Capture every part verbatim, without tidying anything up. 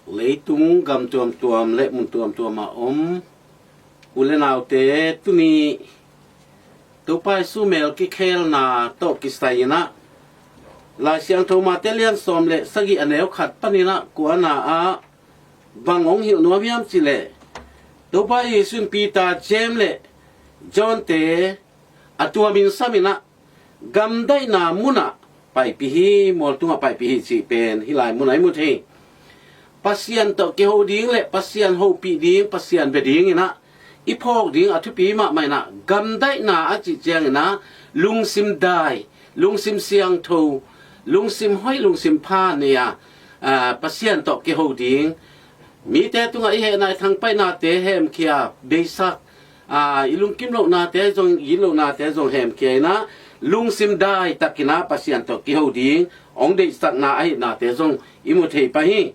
Leitung gam tuamtuam le mun tuamtuam a om u le naute, tuni Topa Jesu mel kikhelna tawh kisai inah Lai Siangtho Mate lian sawm le sagih a neu khat paninah kuana ah bang hong hilh nuam hiam cileh, Topa Jesu in Peter, James le John te a tuamin saminah gamdaihna munah paipih hi, mualtungah paipih hi cih pen hih lai munah i mu thei. Pasian tawh kiho ding le Pasian hopih ding, Pasian bia dinginah i phawk ding a thupi mahmah inah gamdaihna a cih cianginah lungsim dai, lungsim siangtho, lungsim hoih, lungsim pha nei a, aa, Pasian tawh kiho ding, mite tungah i hehna i thangpaihnate hemkhia, beisak, aa, i lungkim lohnate zong, i gitlohnate zong hemkhia inah lungsim dai takinah Pasian tawh kiho ding hong deihsakna ahihnate zong i mu thei pah hi.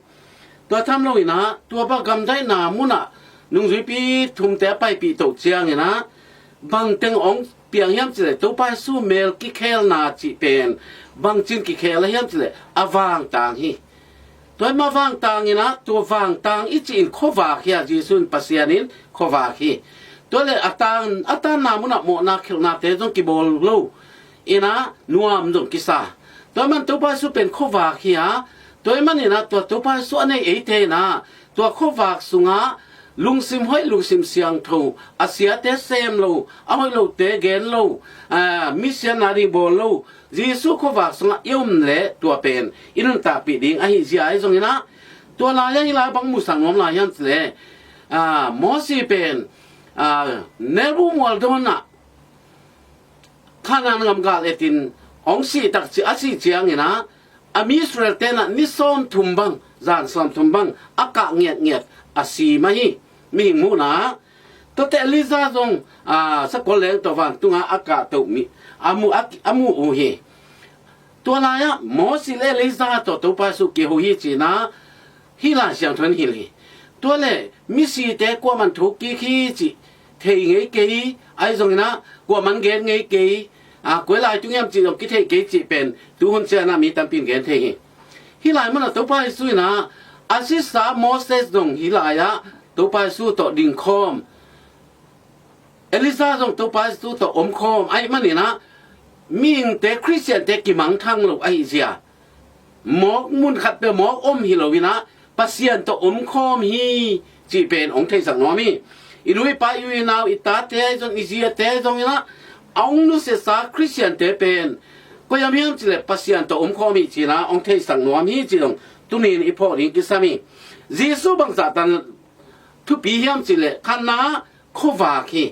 Tua tham loinah tua bang gamdaihna munah nungzuipi thumte a paipih toh cianginah bangteng hong piang hiam cileh, Topa Jesu mel kikhelna cih pen bangcin kikhel a hiam cileh, a vangtang hi. Tua i mah vangtang inah, tua vangtang i cihin khuavak hi a, Jesu in Pasian in khuavak hi. Tua le a tan, a tanna munah mawhna khelhnate zong kibawl lo inah nuam zong kisa. Tua i man Topa Jesu pen khuavak hi a, tua i man inah tua Topa Jesu a nei eite inah tua khuavak sungah lungsim hoih, lungsim siangtho, a siate sem lo, a hoih lote gen lo, aa, mi siatna ding bawl lo, Jesu khuavak sungah i om leh tua pen i nuntakpih ding ahi zia ahi zonginah, tua lai-ah hih lai bang musak nuam lai hiam cileh, aa, Mosi pen, aa, Nebo mual dawnah Kanaan gam gal etin hong sih takci a sih cianginah a mi Israel tenah ni sawmthum bang, zan sawmthum bang a kah ngiatngiat a si mah hi. Mihing muhna, tuate Elijah zong, aa, sakol leng tawh vantungah a kahtoh mi a mu, a, a mu uh hi. Tua lai-ah Mosi le Elijah tawh Topa Jesu kiho hi cinah hih Lai Siangtho in hilh hi. Tua le misite kuaman thokik hi cih thei ngei kei, ahi zonginah kuaman gen ngei kei, aa, koi lai tung hiam cih zong kithei kei cih pen tuhun cianah mi tampin gen thei hi. Hih lai munah Topa Jesu inah a sisa Moses zong hih lai-ah Topa Jesu tawh dingkhawm, Elijah zong Topa Jesu tawh omkhawm ahi maninah mihingte, Khristiante kimangthang lo ahi zia, mawk mun khat peuh mawk om hi loinah Pasian tawh omkhawm hi cih pen hong theisak nuam hi. I nu i pa, i u i nau, i tate ahi zong, i ziate zonginah a hong nusiasa Khristiante pen koi hiam hiam cileh Pasian tawh omkhawm hi cinah hong theisak nuam hi cih zong tunin i phawk ding kisam hi. Jesu bangzah tan thupi hiam cileh, khatna khuavak hi.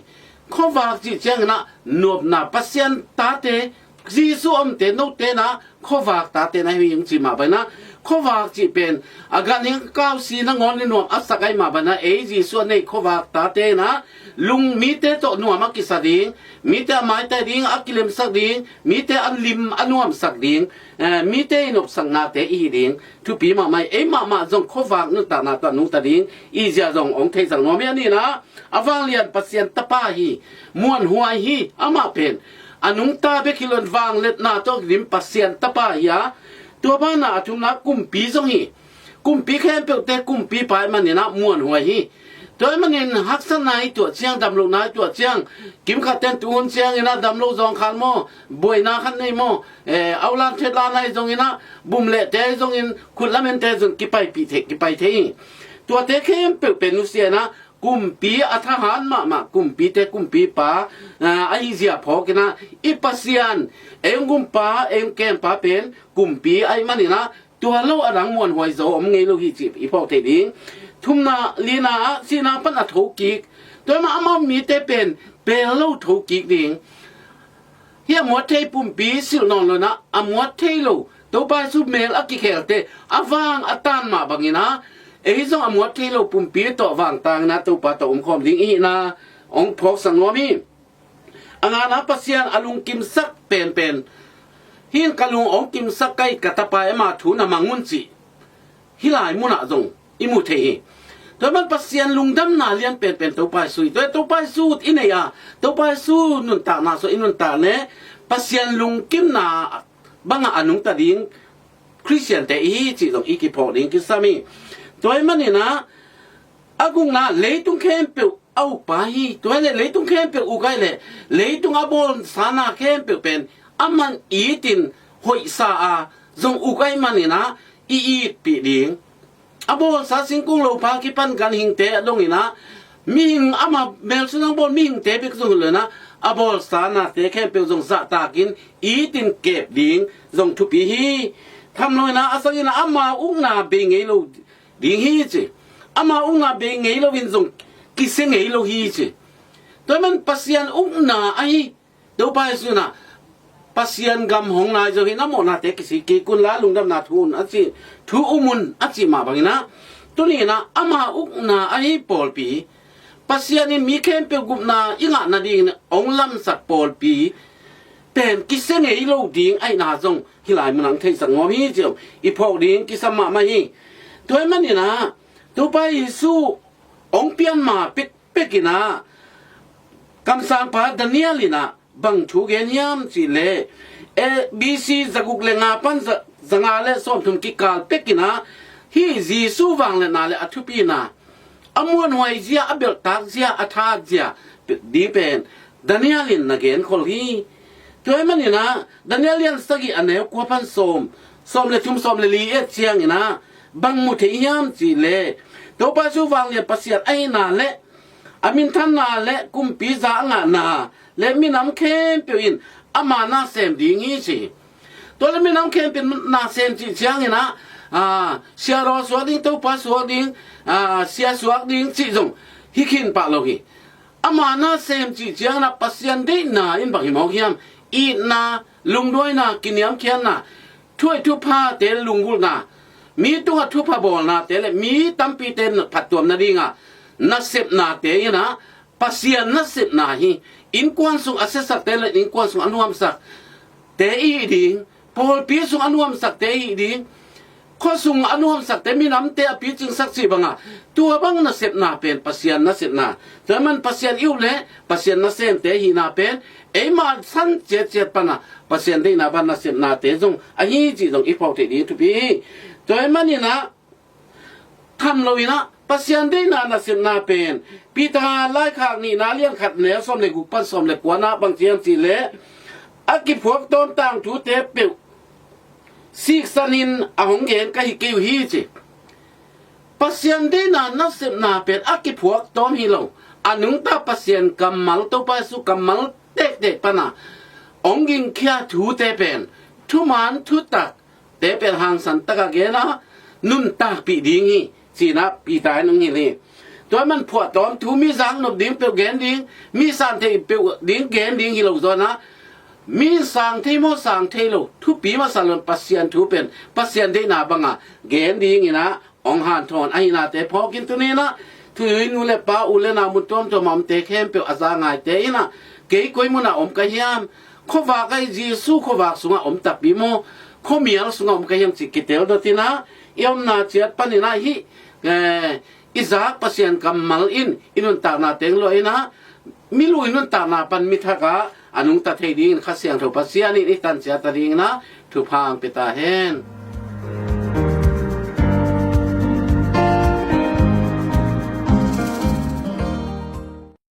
Khuavak cih cianginah nuamna, Pasian tate, Jesu omte note inah khuavak tate na hi ung cih mah banah, khuavak cih pen a ganhing kausi nangawn i nuam a sak ahi mah banah, ei Jesu a nei khuavak tate inah lung, mite tawh nuam a kisa ding, mite a maitai ding, a kilemsak ding, mite a lim a nuamsak ding, eh, mite i nopsaknate i hi ding thupi mahmah hi. Ei mahmah zong khuavak nuntakna tawh a nungta ding i zia zong hong theisak nuam hi. A nihna, a vanglian Pasian Tapa hi, muanhuai hi, amah pen a nungta bek hi loin vangliatna tawh kidim Pasian Tapa hi a, tua banah a thumna kumpi zong hi. Kumpi khempeuhte kumpipa ahi maninah muanhuai hi. Tua ahi manin haksatna i tuah ciang, damlohna i tuah ciang, kimkhatten tuhun cianginah damloh zawngkhal maw, buaina khat nei maw, eh, aulan thetlan ahi zonginah, bumlehte ahi zongin, khut lamente zong kipaipih thei, kipai thei hi. Tuate khempeuh pen nusia inah kumpi a thahat mahmah, kumpite kumpipa, ah, ahi zia phawkinah i Pasian, ei hong gumpa, ei hong kempa pen kumpi ahi maninah tua lo a dang muanhuai zaw om ngei lo hi cih i phawk thei ding. Thumna, lina ah sihna pan a thokik, tua mah amau mite pen pel lo thokik ding. Hih a muat thei pumpi silh nawn lo inah, a muat thei lo Topa Jesu mel a kikhelte a vang a tan mah banginah, ei zong a muat thei lo pumpi tawh vangtanginah Topa tawh omkhawm ding i hihna hong phawksak nuam hi. A ngana, Pasian a lungkimsak penpen, hih in ka lung hong kimsak ka hi, ka tapa, ama thu na mang un cih hih lai munah zong i mu thei hi. Tua man Pasian lungdamna lian penpen Topa Jesu hi. Tua Topa Jesu i nei a, Topa Jesu nuntakna sung i nuntak le Pasian lungkimna bangah a nungta ding Khristiante i hi cih zong i kiphawk ding kisam hi. Tua ahih manin ah, a gukna leitung khempeuh a ukpa hi. Tua ahih leh leitung khempeuh uk ahih leh leitung a bawlsa na khempeuh pen aman itin hoihsa a zong uk ahih manin ah i itpih ding. A bawlsa singkung lopa kipan ganhingte a dongin ah, mihing ama melsun a bawl mihingte bek zong hi lo in ah, a bawlsa nate khempeuh zong zahtakin itin kep ding zong thupi hi. Tham lo in ah, a sangin ah ama ukna bei ngei lo ding hi ci. Ama ukna bei ngei lo in zong kisia ngei lo hi ci. Tua ahih man Pasian ukna ahi Topa Jesu in ah, Pasian gam hong nai zo hi, na mawhnate kisik kik un la, lungdamna thu un a ci, thu um un a cih mah bangin ah, tuni in ah ama ukna ahi pawlpi, Pasian in mi khempeuh gupna i ngah nadingin hong lamsak pawlpi pen kisia ngei lo ding ahihna zong hih lai munah hong theihsak nuam hi ci-in i phawk ding kisam mahmah hi. Tua ahih manin ah, Topa Jesu hong pian ma pekpek in ah, kamsangpa Daniel in ah bang thu gen hiam cih leh, A B C zaguk le nga pan za, zanga le sawmthum kikal pek in ah, hih Jesu vangliatna le a thupina, a muanhuai zia, a belhtak zia, a that zia ding pen Daniel in na genkhol hi. Tua ahih manin ah, Daniel lian sagih a neu kua pan sawm, sawm le thum, sawm le li et ciangin ah, bang mu thei hiam cih leh, Topa Jesu vanglian Pasian ahihna le a minthanna le kumpi za a ngahna le minam khempeuh in ama na sem ding hi ci hi. Tua le minam khempeuh in na sem cih ciangin ah, a, siaraw suak ding, topa suak ding, a, sia suak ding cih zong hi khin pah lo hi. Ama na sem cih ciangin ah Pasian deihna in bang hi mawk hiam? Itna, lungduaina, kiniamkhiatna, thuhoih thuphate lunggulhna, mi tungah thupha bawlnate le mi tampite phattuam nadinga nasepnate in ah, Pasian nasepna hi. Innkuan sung a siasakte le innkuan sung a nuamsakte i hih ding, pawlpi sung a nuamsakte i hih ding, khua sung a nuamsakte, minamte a picingsak cih banga, tua bang nasepna pen Pasian nasepna. Tua ahih man Pasian i up le Pasian nasemte hihna pen eima san ciatciat pana Pasian deihna bang nasepnate zong ahi cih zong i phawk theih ding thupi hi. Tua ahih manin ah, tham lo in ah, Pasian deihna nasepna pen Peter laikhak nihna lian khat neu sawm le guk pan sawm le kuana bang ci hiam cih leh, a kiphuak tawm tangthute peuh siksanin a hong gen ka hi kei uh hi ci. Pasian deihna nasepna pen a kiphuak tawm hi lo, a nungta Pasian kammal, Topa Jesu kammal tektek pana hong gingkhia thute pen thuman thutak te pen hangsan taka gen a nuntakpih ding hi, ci-in ah Peter in hong hilh hi. Tua ahih man phuahtawm thu, mi zaknop ding peuh gen ding, mi sang thei peuh ding gen ding hi lo zaw in ah, mi sang thei maw sang thei lo, thupi masa lo in Pasian thu pen Pasian deihna banga gen dingin ah hong hanthawn ahihnate phawkin tuni in ah, thuzui nu le pa, u le nau, mun tuamtuam a omte khempeuh a za ngaite in ah, kei koi munah om ka hiam? Khuavak ahi Jesu khuavak sungah om takpi maw, khuamial sungah om ka hiam cih kitel dot in ah, i omna ciat panin ah hih, eh, i zak Pasian kammal in i nuntakna teng luah in ah, mi lui nuntakna pan mi thak ah a nungta thei dingin Kha Siangtho Pasian in i tanciat ta dingin ah thupha hong pia ta hen.